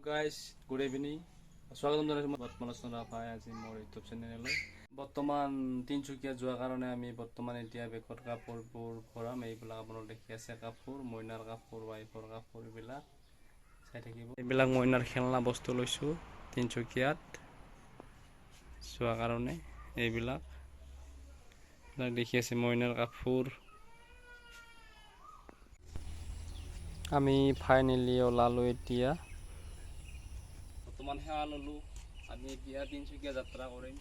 Guys, good evening. স্বাগতম জনাইছোঁ মই বৰ্তমান পাই আজি মোৰ ইউটিউব চেনেললৈ। বৰ্তমান তিনিচুকীয়া যোৱাৰ কাৰণে আমি বৰ্তমান এতিয়া বেগত কাপোৰবোৰ ভৰাম। এইবিলাক আপোনালোক দেখি আছে কাপোৰ, মইনাৰ কাপোৰ, ৱাইফৰ কাপোৰ, এইবিলাক চাই থাকিব। এইবিলাক মইনাৰ খেলনা বস্তু লৈছোঁ তিনিচুকীয়াত যোৱাৰ কাৰণে। এইবিলাক দেখি আছে মইনাৰ কাপোৰ। আমি ফাইনেলি ওলালোঁ এতিয়া। বৰ্তমান সেৱা ল'লোঁ। আমি এতিয়া তিনিচুকীয়া যাত্ৰা কৰিম।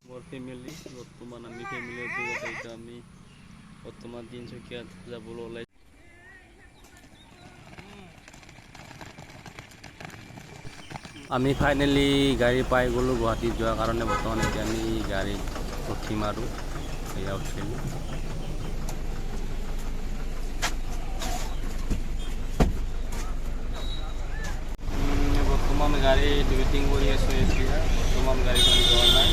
মোৰ ফেমিলি, বৰ্তমান আমি ফেমিলিৰ লগত এতিয়া আমি বৰ্তমান তিনিচুকীয়াত যাবলৈ ওলাই। আমি ফাইনেলি গাড়ী পাই গ'লোঁ গুৱাহাটীত যোৱাৰ কাৰণে। বৰ্তমান এতিয়া আমি গাড়ীত উঠিম আৰু এয়া উঠিলোঁ। বৰ্তমান গাড়ীত ৱেটিং কৰি আছোঁ এতিয়া। বৰ্তমান গাড়ীখন যোৱা নাই।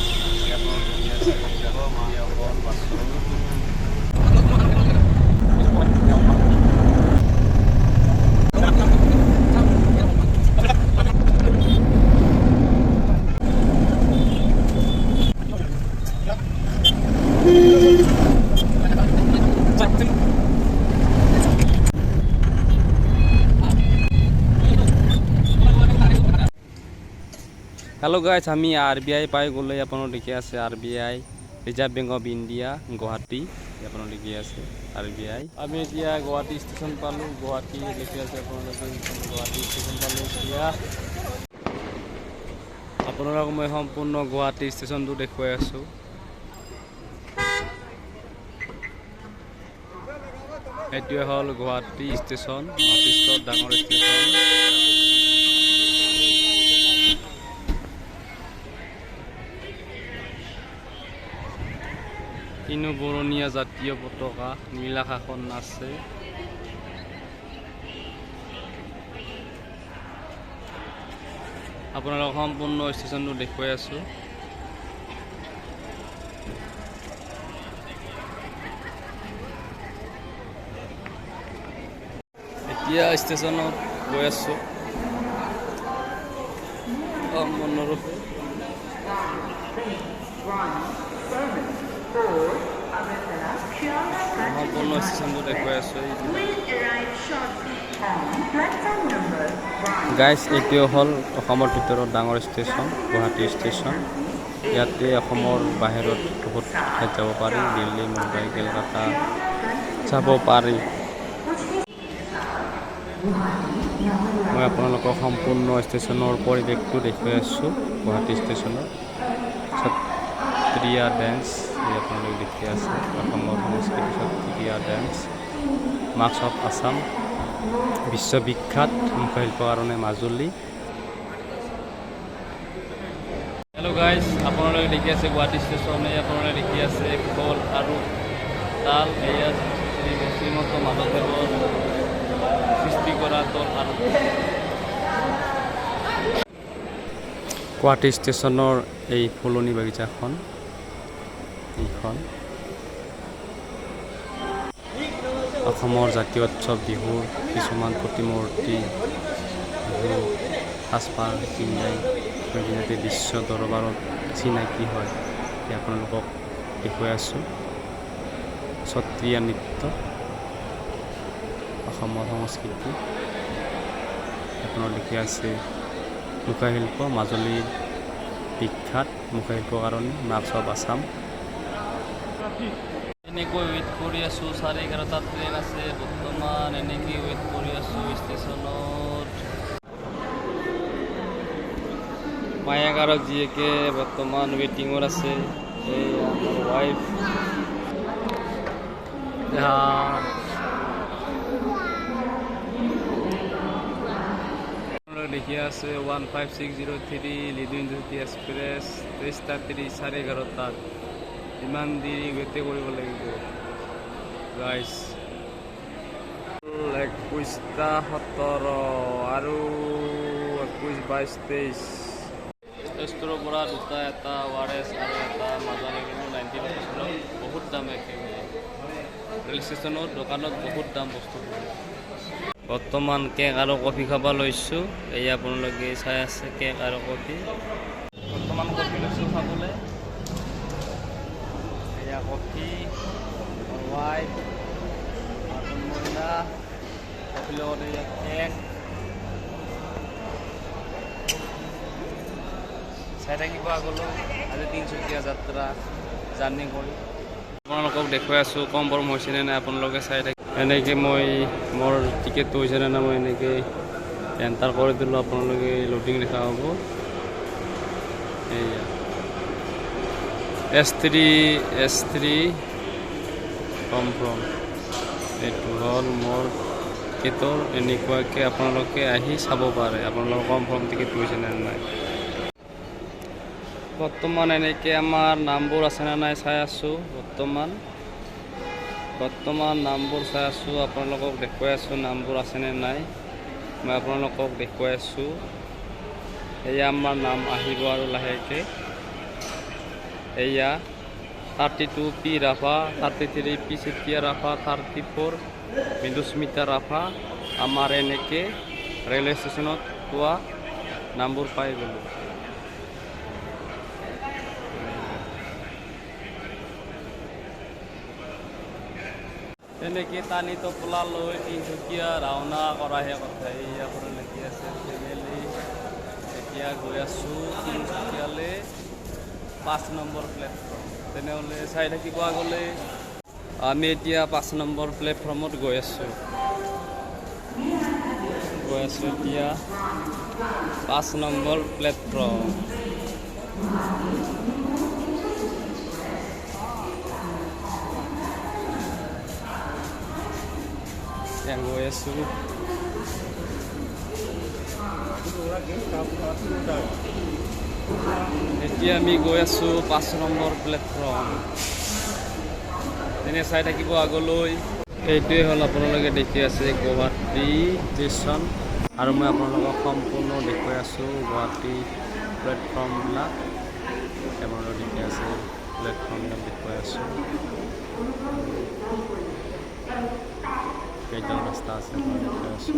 হেল্ল' গাইজ, আমি আৰ বি আই পাই গ'লে। আপোনালোক দেখি আছে RBI, reserve bank of India, Guwahati. আপোনালোক দেখি আছে আৰ বি আই। আমি এতিয়া গুৱাহাটী ষ্টেচন পালোঁ। গুৱাহাটী দেখি আছে আপোনালোকে, গুৱাহাটী ষ্টেচন পালোঁ। এতিয়া আপোনালোকক মই সম্পূৰ্ণ গুৱাহাটী ষ্টেচনটো দেখুৱাই আছোঁ। এইটোৱে হ'ল গুৱাহাটী ষ্টেচন, নৰ্থ ইষ্টৰ ডাঙৰ ষ্টেচন। তিনো বৰণীয়া জাতীয় পতাকা নীল আকাশত নাচে। আপোনালোক সম্পূৰ্ণ ষ্টেচনটো দেখুৱাই আছোঁ। এতিয়া ষ্টেচনত গৈ আছোঁ সম্পূৰ্ণৰূপে। সম্পূৰ্ণ ষ্টেচনটো দেখুৱাই আছোঁ। গাইজ, এইটোৱে হ'ল অসমৰ ভিতৰত ডাঙৰ ষ্টেচন, গুৱাহাটী ষ্টেচন। ইয়াতে অসমৰ বাহিৰত বহুত ঠাইত যাব পাৰি, দিল্লী, মুম্বাই, কলকাতা যাব পাৰি। মই আপোনালোকক সম্পূৰ্ণ ষ্টেচনৰ পৰিৱেশটো দেখুৱাই আছোঁ। গুৱাহাটী ষ্টেচনৰ সত্ৰীয়া ডেন্স এই আপোনালোকে দেখি আছে। অসমৰ সংস্কৃতি Sattriya dance, marks of Assam, বিশ্ববিখ্যাত মুখাশিল্পৰ কাৰণে মাজুলী। হেল্ল' গাইজ, আপোনালোকে দেখি আছে গুৱাহাটী ষ্টেচন। এই আপোনালোকে দেখি আছে খোল আৰু তাল। এয়া শ্ৰী শ্ৰীমন্ত মাধৱদেৱৰ সৃষ্টি কৰা তল আৰু গুৱাহাটী ষ্টেচনৰ এই ফুলনি বাগিচাখন, এইখন অসমৰ জাতীয় উৎসৱ বিহুৰ কিছুমান প্ৰতিমূৰ্তি, বিহু সাজপাৰ পিন্ধাই যাতে বিশ্ব দৰবাৰত চিনাকি হয়, সেই আপোনালোকক দেখুৱাই আছোঁ। সত্ৰীয়া নৃত্য, অসমৰ সংস্কৃতি। আপোনালোক দেখি আছে মুখাশিল্প, মাজুলীৰ বিখ্যাত মুখাশিল্পৰ কাৰণে, মাৰ্কছ অফ আছাম। এনেকৈ ৱেইট কৰি আছোঁ, 11:30ত ট্ৰেইন আছে। বৰ্তমান এনেকৈ ৱেইট কৰি আছোঁ ষ্টেচনত। মায়েক আৰু জীয়েকে বৰ্তমান ৱেইটিঙত আছে। এই আমাৰ ৱাইফ। দেখি আছে 15603 Ledo Intercity Express, 23টা 30, 11:30ত। ইমান দেৰি ৱেইটে কৰিব লাগিব গাইজ। 21টা 17 আৰু 21, 22, 23। তেজপুৰৰ পৰা দুটা, এটা অ' আৰ এছ আৰু এটা মাজা লৈ ল'লোঁ 90 ৰুপিজ লৈ। বহুত দাম একেবাৰে। ৰেল ষ্টেচনত দোকানত বহুত দাম বস্তুবোৰ। বৰ্তমান কেক আৰু কফি খাব লৈছোঁ। এই আপোনালোকে চাই আছে কেক আৰু কফি। বৰ্তমান কফি লৈছোঁ খাবলৈ। এয়া কফি, মোৰ ৱাইফ আৰু মইনা। কফিৰ লগত এয়া কেক। চাই থাকিব আগলৈ। আজি তিনিচুকীয়া যাত্ৰা জাৰ্ণি কৰি আপোনালোকক দেখুৱাই আছোঁ। কনফাৰ্ম হৈছেনে নাই আপোনালোকে চাই থাকি। এনেকৈ মই মোৰ টিকেটটো হৈছেনে নাই, মই এনেকৈ এণ্টাৰ কৰি দিলোঁ, আপোনালোকে লোডিং দেখা হ'ব। এয়া S3, S3 confirm. এইটো হ'ল মোৰ টিকেটৰ। এনেকুৱাকৈ আপোনালোকে আহি চাব পাৰে আপোনালোকৰ কনফাৰ্ম টিকেট হৈছেনে নাই। বৰ্তমান এনেকৈ আমাৰ নামবোৰ আছেনে নাই চাই আছোঁ। বৰ্তমান নামবোৰ চাই আছোঁ, আপোনালোকক দেখুৱাই আছোঁ নামবোৰ আছেনে নাই। মই আপোনালোকক দেখুৱাই আছোঁ। এয়া আমাৰ নাম আহিব আৰু লাহেকৈ। এয়া 32 P Rabha, 33 P Chetia Rabha, 34 Mridusmita Rabha. আমাৰ এনেকৈ ৰেলৱে ষ্টেচনত পোৱা নামবোৰ পাই গ'লোঁ। তেনেকৈ টানি টোপোলা লৈ তিনিচুকীয়া ৰাওনা কৰাহে কথা। এই আপোনাৰ লাগি আছে ফেমিলি। এতিয়া গৈ আছোঁ তিনিচুকীয়ালৈ, 5 নম্বৰ প্লেটফৰ্ম। তেনেহ'লে চাই থাকিব আগলৈ। আমি এতিয়া 5 নম্বৰ প্লেটফৰ্মত গৈ আছোঁ। গৈ আছোঁ এতিয়া 5 নম্বৰ প্লেটফৰ্ম। এতিয়া গৈ আছোঁ। এতিয়া আমি গৈ আছোঁ 5 নম্বৰ প্লেটফৰ্ম। তেনে চাই থাকিব আগলৈ। এইটোৱে হ'ল আপোনালোকে দেখি আছে গুৱাহাটী ষ্টেচন। আৰু মই আপোনালোকক সম্পূৰ্ণ দেখুৱাই আছোঁ গুৱাহাটী প্লেটফৰ্মবিলাক। আপোনালোকে দেখি আছে প্লেটফৰ্মবিলাক দেখুৱাই আছোঁ। কেইডাল ৰাস্তা আছে মই দেখুৱাই আছোঁ।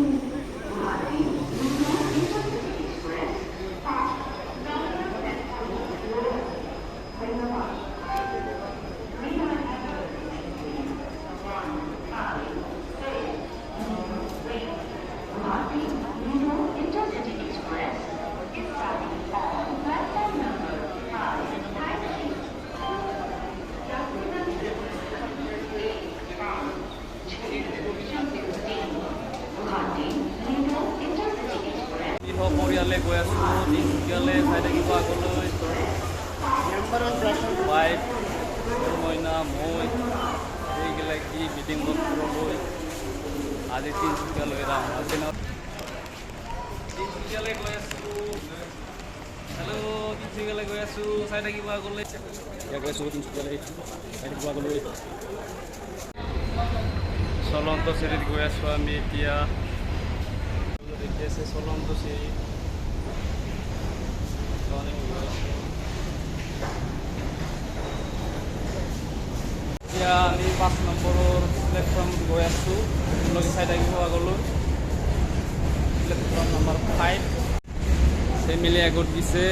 পৰিয়ালে গৈ আছোঁ তিনিচুকীয়ালৈ। চাই থাকিব আগলৈ। ৱাইফ, মইনা, মই এইগিলাকি মিটিং পত্ৰ লৈ আজি তিনিচুকীয়ালৈ ৰাওনা। তিনিচুকীয়ালৈ গৈ আছোঁ। হেল্ল', তিনিচুকীয়ালৈ গৈ আছোঁ, চাই থাকিব আগলৈ। গৈ আছোঁ তিনিচুকীয়ালৈ, চাই থাকিব আগলৈ। চলন্ত চিৰিত গৈ আছোঁ আমি এতিয়া। দেখি আছে চলন্ত চিৰি। এতিয়া আমি 5 নম্বৰৰ প্লেটফৰ্মত গৈ আছোঁ। আপোনালোকে চাই থাকিব আগলৈ। Platform number 5। ফেমিলি আগত দিছে।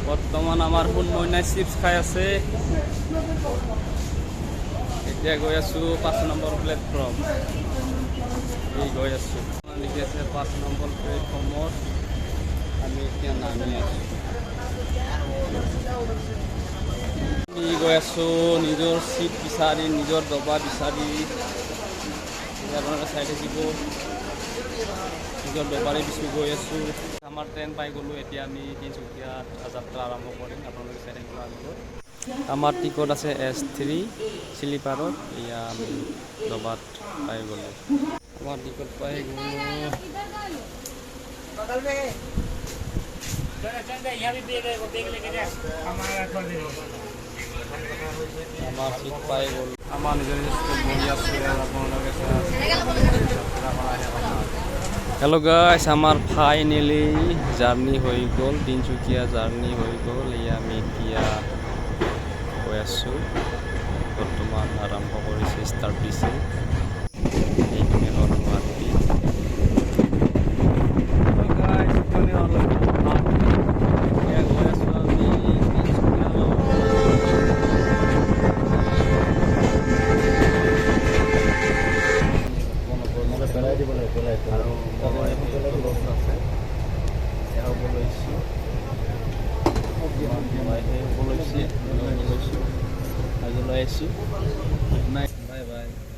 বৰ্তমান আমাৰ সোণ মইনাই চিপছ খাই আছে। এতিয়া গৈ আছোঁ 5 নম্বৰ প্লেটফৰ্ম। এই গৈ আছোঁ। লিখি আছে 5 নম্বৰ প্লেটফৰ্মত আমি এতিয়া নামি আছোঁ। আমি গৈ আছোঁ নিজৰ চিট বিচাৰি, নিজৰ দবা বিচাৰি। আপোনালোকে চাই থাকিব, নিজৰ দবাৰে বিচাৰি গৈ আছোঁ। আমাৰ ট্ৰেইন পাই গ'লোঁ। এতিয়া আমি তিনিচুকীয়া যাত্ৰা আৰম্ভ কৰিম। আপোনালোকে চাই থাকিব আগলৈ। আমাৰ টিকট আছে S3 শ্লিপাৰত। এয়া আমি দবাত পাই গ'লোঁ। আমাৰ টিকট পাই গ'লোঁ। আমাৰ চিট পাই গ'ল। আমাৰ নিজৰ নিজৰ চিটত বহি আছোঁ। আপোনালোকে হেল্ল' গাইছ, আমাৰ ফাইনেলি জাৰ্ণি হৈ গ'ল, তিনিচুকীয়া জাৰ্ণি হৈ গ'ল। এয়া আমি এতিয়া গৈ আছোঁ। বৰ্তমান আৰম্ভ কৰিছে, ষ্টাৰ্ট দিছে। এইখিনি হ'ল গুৱাহাটী। দিব লাগিব। আৰু মোৰ তলত আছে, এয়া হ'ব লৈছোঁ, হ'ব লৈছে, লৈছোঁ, আজি লৈ আহিছোঁ। Good night, bye bye.